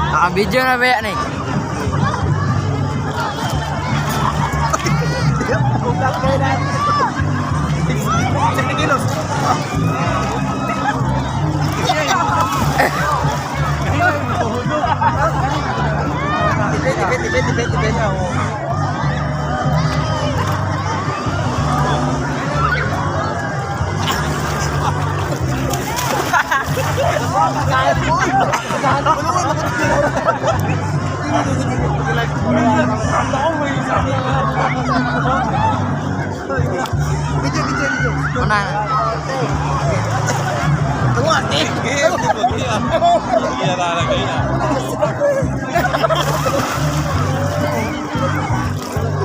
Ah, video na ba yan eh? Kilos. Tipid, tipid, tipid, tipid, tipid. Video, video, video. Una.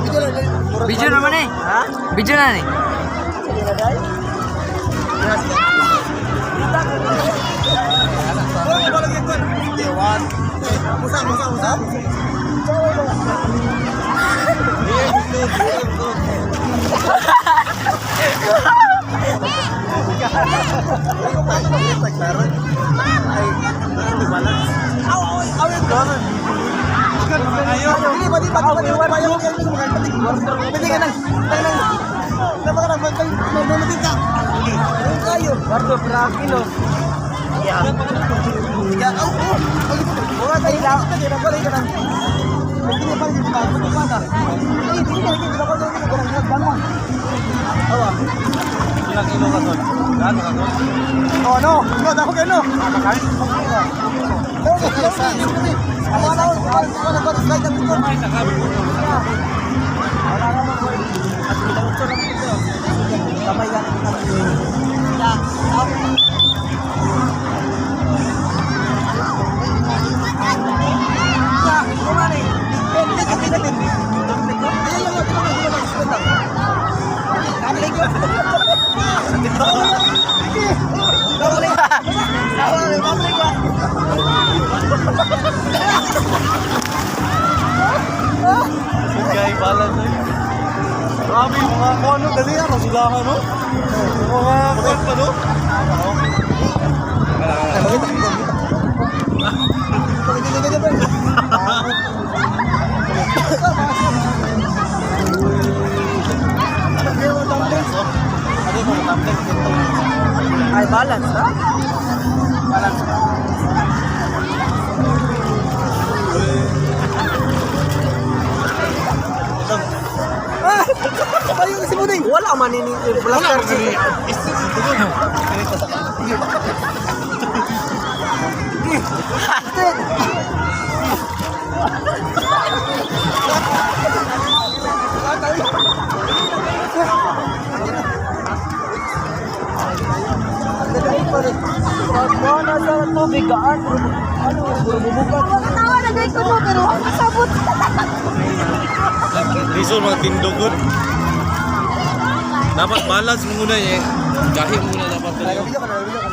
Video lang. Video naman eh. Ha? Video na ni. Musa, musa, musa. Bardo, kilo. Ya. Ya, oh, oh. Wala tayo lang. Wala ka lang. Hindi pa rin ba? Wala. Eh, hindi na hindi ba ko hindi ko lang Awa. Ilang kilo ka tol? Gaano ka tol? Oh no, no, dako kayo no. Gay balance eh. Grabe yung mga kuwan no, dali ano, sila ka no? Mga kuwan pa no? Ay, balance, ha? Balance. Ah! Tayo si Muding. Wala man ini blaster si. Wala sa tubig gaan. Ano, bumubugat. Tawa na gay ko no, pero ang kasabot. Lisod mga tindugot. Dapat balance mo muna eh. Gahi muna dapat dali.